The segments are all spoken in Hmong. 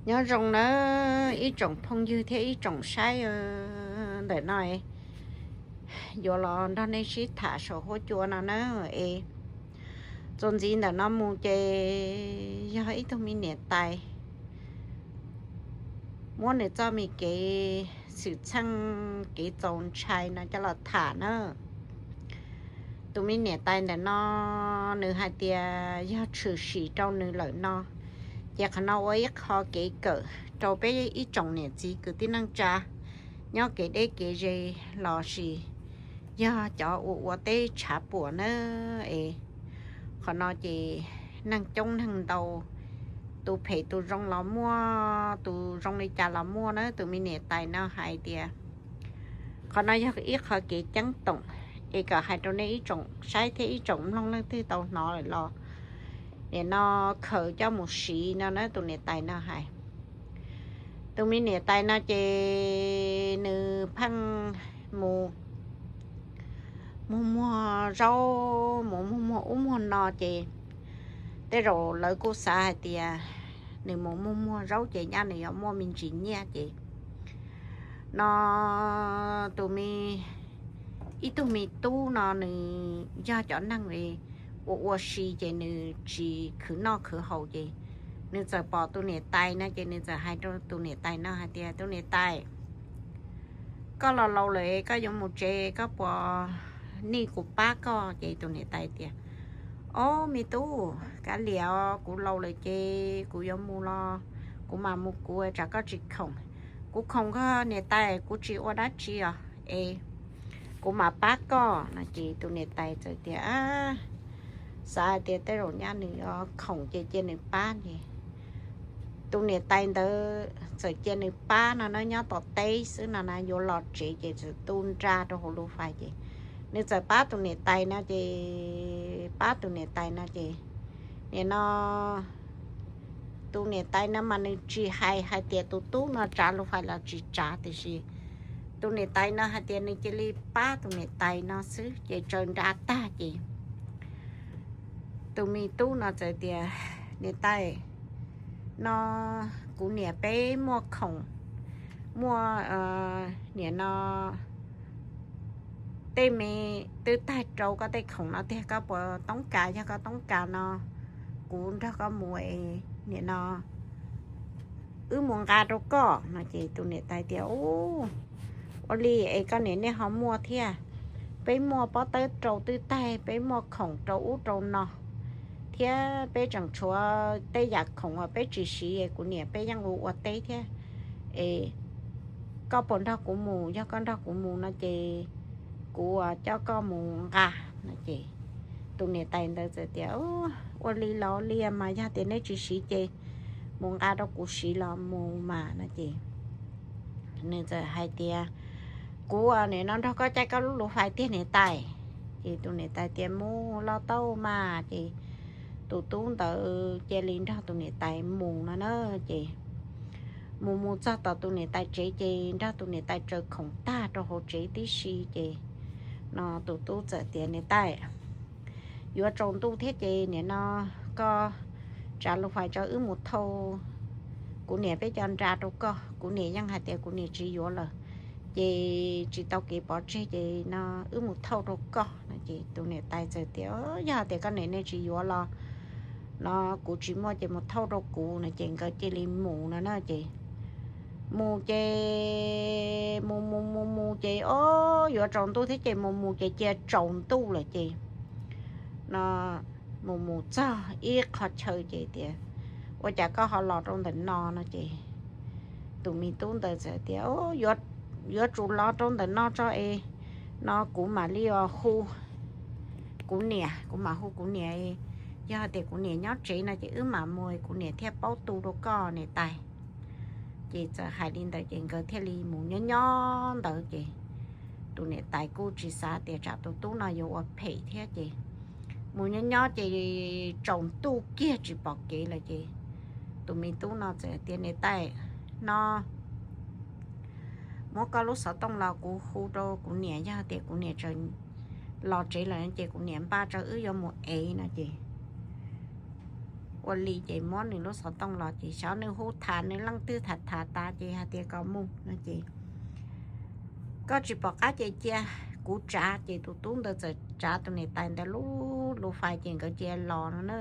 Nyob zoo nawb ib tsoom phooj ywg thiab ib tsoom saib ntawm no, yuav los nrog nej sib tham saum huab cua no na. Es txuas ntxiv ntawm no mus ces yog ib tug me niam tais muab nws txoj me kev xwm txheej kev txaus ntshai no coj los tham na. Tus me niam tais ntawm no nws hais tias yog tshwm sim rau nws lawm no, ces qhov no ua ib qho kev kawm rau peb ib tsoom niam txiv kwv tij neej tsa nyob kev deb kev ze los sis yog cov ua ua teb tshav puam na. Es qhov no ces neeg coob neeg ntau, tus phem tus zoo los muaj, tus zoo li cas los muaj na. Tus me niam tais no hais tias qhov no yog ib qho kev ceeb toom, es kom hais rau nej ib tsoom saib thiab ib tsoom mloog leej twg tau hnov lawm los nim no khaws coj mus siv no na. Tus niam tais no hais, tus me niam tais no ces nws pheej mus muag muag zaub, mus muag muag ub muag no ces tej zaum lawv kuj xav hais tias nws mus muag muag zaub ces nyaj nws yuav muaj me ntsis nyiaj ces no tus me, ib tug me tub no nws yog cov neeg ua ua si ces nws tsis khwv noj khwv haus ces nws txawm pom tus niam tais no ces nws txawm hais rau tus niam tais no hais tias, tus niam tais, koj los laus lawm koj yuav mus tsev, koj puas nij kuv pab koj? Ces tus niam tais tias, ob me tub, kav liam os, kuv laus lawm ces kuv yuav mus los kuv mam mus kuv, tsam koj tsis khoom. Kuv khoom koj niam tais, kuv tsis ua dab tsi os, es kuv mam pab koj no. Ces tus niam tais txawm tias, xav hais tias tej zaum nyaj nws yuav khoom ces cia nws pab ces tus niam tais ntawd txawm cia nws pab no na, nyob tom teb xwb no na, yuav los tsev ces txawm tu nra rau hauv lub fais ces nws txawm pab tus niam tais no ces pab tus niam tais no ces nim no tus niam tais no mas nws tsis hais hais tias tus tub no tsav lub fais los tsis tsav, tiam sis tus niam tais no hais tias nws cia li pab tus niam tais no xwb ces tsaws nra tag ces tus me tub no txawm tias, niam tais, no kuv niam peb muaj khoom, muaj, nim no tej me twb tag rau koj tej khoom no tiag, koj puas toob kas? Yog koj toob kas no kuv nrog koj mus, nim no wb mus nqa rau koj no. Ces tus niam tais tias, ua li es koj niam nej ho muaj thiab, peb muaj pob tawb rau twb tag, peb muaj khoom rau ub rau no thiab peb tseem tshuav tej yam khoom uas peb tsis siv, kuv niam peb yeej ua ua teb thiab. Es koj puas nrog kuv mus? Yog koj nrog kuv mus no ces kuv coj koj mus nqa no. Ces tus niam tais ntawd txawm tias, ua li los ua li mas, yog tias neb tsis siv ces mus nqa rau kuv siv los mus mas no. Ces nws txawm hais tias, kuv nim no nrog koj caij koj lub lub fais tiag niam tais. Ces tus niam tais tias, mus los tau mas. Ces tus tub ntawd cia li nrog tus niam tais mus no na. Ces mus mus txog tom tus niam tais tsev ces nrog tus niam tais tsaws khoom tag rau hauv tsev tib si ces no tus tub txawm tias, niam tais, yuav tsaus ntuj thiab ces nim no koj tsav lub fais tso wb mus thauj kuv niam peb cov nra rau koj. Kuv niam yeej hais tias kuv niam tsis yuav lawm ces tsis tau kev pov tseg ces no wb mus thauj rau koj no. Ces tus niam tais txawm tias, yog tias koj niam nej tsis yuav los no kuv tsis muaj ces mus thauj rau kuv no. Ces nkawd cia li mus no na. Ces mus ces mus mus mus mus ces o, yuav tsaus ntuj thiab ces mus mus ces cia tsaus ntuj lawm ces no mus mus txog ib qho chaw ces tias, ua cas koj ho los rau ntawm no no. Ces tus me tub ntawd txawm tias, yuav tsum los rau ntawm no tso es no kuv mam li hu kuv niam, kuv mam hu kuv niam, yog tias kuv niam nyob tsev no ces wb mam mus kuv niam thiaj paub tu rau koj niam tais. Ces txawm hais li ntawd ces nkawd thiaj li mus nyob nyob ntawd ces tus niam tais kuj tsis xav tias tsam tus tub no yuav ua phem thiab ces mus nyob nyob ces tsaus ntuj kiag tsis pom kev lawm ces tus me tub no txawm tias, niam tais, no muab koj lub xov tooj los kuv hu rau kuv niam, yog tias kuv niam tseem los tsev lawm ces kuv niam npaj tso wb yuav mus ev no. Ces ua li ces muab nws lub xov tooj los ces xyov nws hu tham nws leej twg tham tham tas ces hais tias kom mus no ces koj tsis pom qab ces cia kuv tsav. Ces tus tub ntawd txawm tsav tus niam tais ntawd lub lus fais ces nkawd cia los no na.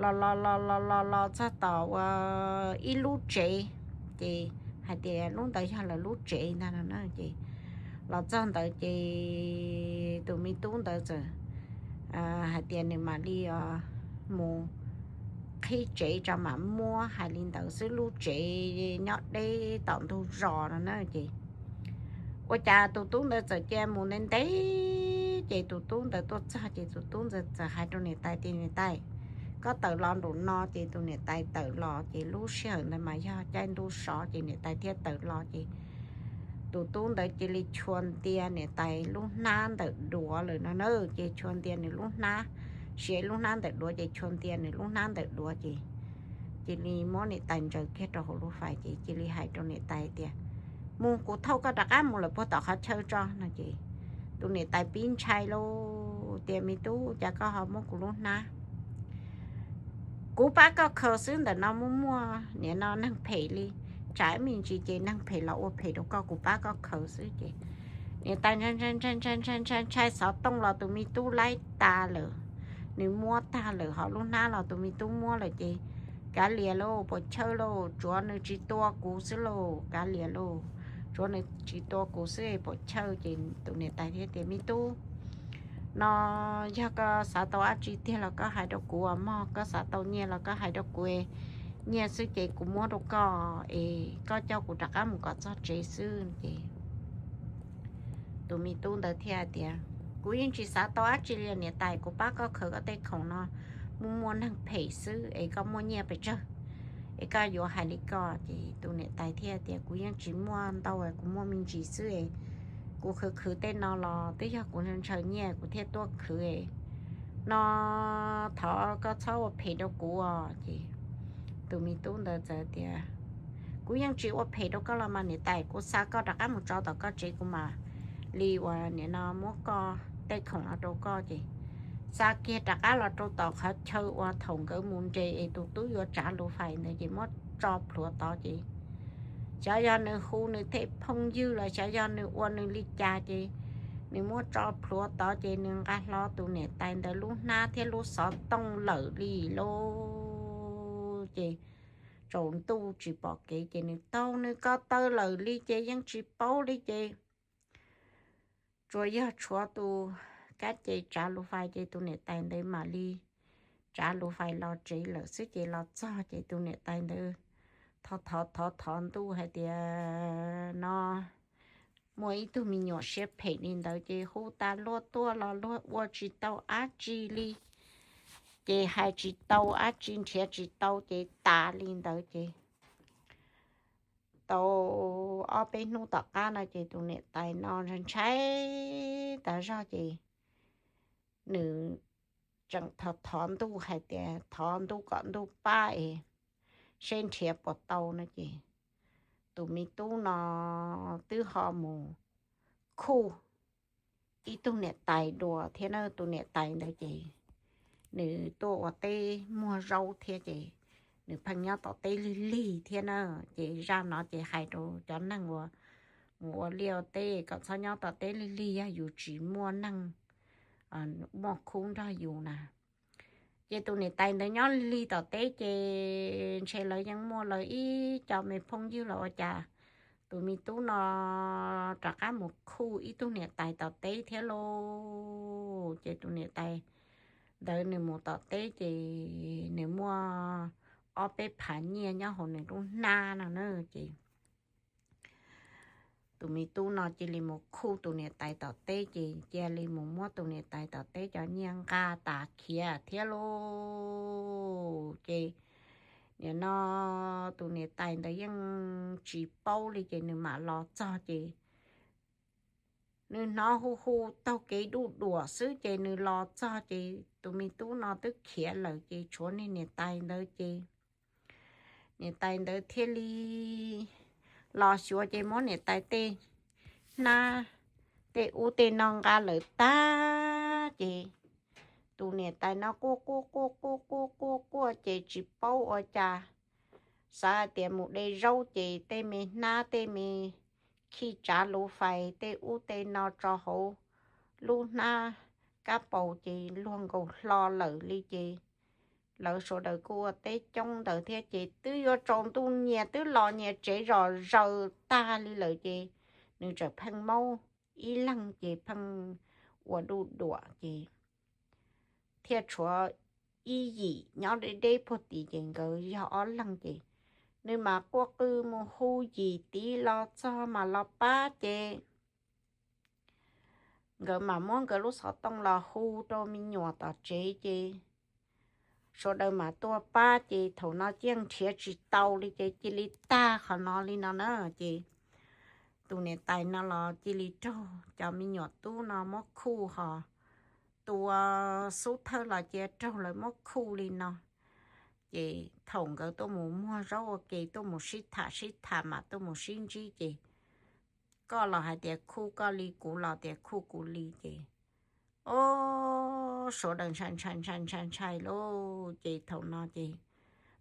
Los los los los los los txog tom ua ib lub tsev, ces hais tias lub ntawd yog lawv lub tsev ntag no na. Ces los txog ntawd ces tus me tub ntawd txawm hais tias nws mam li mus qhib tsev tso mam muab, hais li ntawd xwb, lub tsev nyob deb tom ntug zos no na. Ces ua cas tus tub ntawd txawm cia mus ntev ntev ces tus tub ntawd tuaj txog ces tus tub ntawd txawm hais rau niam tais tias niam tais, koj tawm los nraum no. Ces tus niam tais tawm los ces lub sij hawm ntawd mas yog caij ntuj sov ces niam tais thiaj tawm los ces tus tub ntawd cia li chua ntia niam tais lub hnab ntawm duav lawm no na. Ces chua ntia nws lub hnab, siav lub hnab ntawm duav ces chua ntia nws lub hnab ntawm duav ces cia li muab niam tais ntsaws kiag rau hauv lub fais ces cia li hais rau niam tais tias mus, kuv thauj koj rov qab mus lawm puag tom qhov chaw tso no. Ces tus niam tais pib ntshai lauj tias me tub, cas koj ho muab kuv lub hnab, kuv pab koj khaws xwb, ntawm no muaj muaj nim no neeg phem li, tsam ib me ntsis ces neeg phem los ua phem rau koj, kuv pab koj khaws xwb. Ces niam tais ntshai ntshai ntshai ntshai ntshai ntshai ntshai xov tooj los tus me tub laib tas lawm, nws muab tag lawm, ho lub hnab los tus me tub muab lawm ces kav liam lauj, puas chawj lauj, tsuav nws tsis tua kuv xwb lauj, kav liam lauj, tsuav nws tsis tua kuv xwb puas chawj. Ces tus niam tais thiaj tias me tub, no yog koj xav tau dab tsi tiag los koj hais rau kuv mog, koj xav tau nyiaj los koj hais rau kuv, nyiaj xwb ces kuv muab rau koj es koj coj kuv rov qab mus kom txog tsev xwb. Ces tus me tub ntawd thiaj tias kuv yeej tsis xav tau dab tsi li niam tais, kuv pab koj khaws koj tej khoom no, muaj muaj neeg phem xwb es koj muaj nyiaj pes tsawg es koj yuav hais li ko. Ces tus niam tais thiaj tias kuv yeej tsis muaj ntau, kuv muaj me ntsis xwb es kuv khwv khwv tej no los twb yog kuv ntshaw nyiaj kuv thiaj tuaj khwv no, thov koj txhob ua phem rau kuv os. Ces tus me tub ntawd txawm tias kuv yeej tsis ua phem rau koj los mas niam tais, kuv xa koj rov qab mus tso tom koj tsev kuv mam li uas nim no muab koj tej khoom no rau koj. Ces xa kiag rov qab los rau tom qhov chaw uas thaum nkawd mus nres es tus tub yuav tsav lus fais ntawd ces muab tso plhuav tod ces xyov yog nws hu nws tej phooj ywg los xyov yog nws ua nws li cas ces nws muab tso plhuav tod ces nws nqa hlo tus niam tais ntawd lub hnab thiab lub xov tooj lawm li lauj. Ces tsaus ntuj tsis pom kev ces nws taug nws ko taw lawm li ces yeej tsis paub li ces tsuas yog tshuav tus kab ces tsav lus fais ces tus niam tais ntawd mam li tsav lus fais los tsev lawm xwb. Ces los txog ces tus niam tais ntawd thov thov thov thov ntuj hais tias no muaj ib tug me nyuam siab phem li ntawd ces hu tas luag tuaj los luag ua tsis tau dab tsi li, ces hais tsis tau dab tsi nrhiav tsis tau ces tas li ntawd ces tau ob peb hnub tom qab no ces tus niam tais no ntshai ntshai tas zog ces nws tseem thov thov ntuj hais tias thov ntuj kom ntuj pab es seb nrhiav puas tau no ces tus me tub no twb ho mus khuj ib tug niam tais dua thiab na. Tus niam tais ntawd ces nws tuaj ua teb muag zaub thiab ces nws pheej nyob tom teb lig lig thiab na. Ces zaj no ces hais rau cov neeg uas mus ua liaj ua teb kom txhob nyob tom teb lig lig yog yus tsis muaj neeg muaj khub nrog yus na. Ces tus niam tais ntawd nyob lig lig tom teb ces ntshe lawv yeej muaj lawv ib co me phooj ywg los ua cas tus me tub no rov qab mus khuj ib tug niam tais tom teb thiab lauj. Ces tus niam tais ntawd nws mus tom teb ces nws muaj ob peb phav nyiaj nyob hauv nws lub hnab no na. Ces tus me tub no cia li mus khuj tus niam tais tom teb ces cia li mus muab tus niam tais tom teb cov nyiaj nqa tas khiav thiab lauj. Ces nim no tus niam tais ntawd yeej tsis paub li ces nws mam los txog ces nws hnov hu hu taug kev duj duam xwb ces nws los txog ces tus me tub no twb khiav lawm ces tshuav niag niam tais ntawd ces niam tais ntawd thiaj li los xyuas ces muab niam tais tej hnab tej ub tej no nqa lawm tag ces tus niam tais no quaj quaj quaj quaj quaj quaj quaj ces tsis paub ua cas, xav hais tias mus de zaub ces tej me hnab tej me khi tsav luv fais tej ub tej no tso hauv lub hnab kab paus ces luag nkaus hlo lawm li ces lawv sawv daws kuj ua teb coob ntawd thiab ces twb yuav tsaus ntuj nyias twb los nyias tsev zom zaws tag li lawm ces nws tseem pheej maub ib leeg ces pheej ua duj duam ces thiaj tshuav ib yim nyob deb deb puag tid ces nkawd yog ob leeg ces nws mas quaj qw mus hu yim tid los txog mas los pab ces nkawd mas muab nkawd lub xov tooj los hu rau me nyuam tom tsev ces sawv daws mas tuaj pab ces thaum no cia li nrhiav tsis tau li ces cia li tag qhov no li no na ces tus niam tais no los cia li raug cov me nyuam tub no muab khuj ho tua xub thawj los cia raug lawv muab khuj li no ces thaum nkawd tuaj mus muag zaub ua ke tuaj mus sib tham sib tham mas tuaj mus sib ntsib ces koj los hais tias khuj koj li kuv los tias khuj kuv li ces o sawv daws ntshai ntshai ntshai ntshai ntshai lauj ces thaum no ces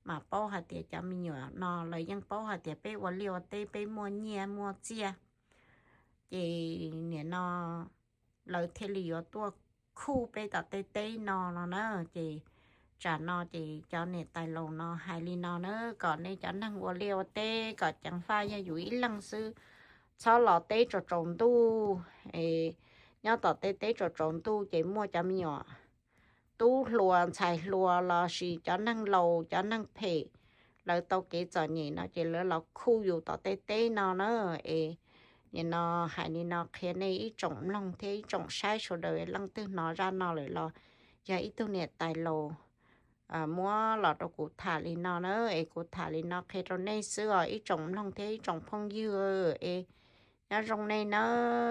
mas paub hais tias cov me nyuam no lawv yeej paub hais tias peb ua liaj ua teb peb muaj nyiaj muaj txiaj ces nim no lawv thiaj li yuav tuaj khuj peb tom tej teb no no na ces tsam no ces cov niam tais laus no hais li no na kom nej cov neeg ua liaj ua teb kom ceev faj yog yus ib leeg xwb txhob los teb tsaus tsaus ntuj nyob tom tej teb tsaus tsaus ntuj ces muaj cov me nyuam tub hluas ntxhais hluas los sis cov neeg laus cov neeg phem lawv tau kev txom nyem no ces lawv los khuj yus tom tej teb no na es nim no hais li no qhia nej ib tsoom mloog thiab ib tsoom saib sawv daws leej twg hnov zaj no lawm los yog ib tug niam tais laus muab los rau kuv tham li no na es kuv tham li no qhia rau nej xwb os ib tsoom mloog thiab ib tsoom phooj ywg es nyob zoo nej na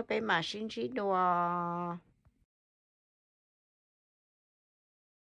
peb mam sib ntsib dua.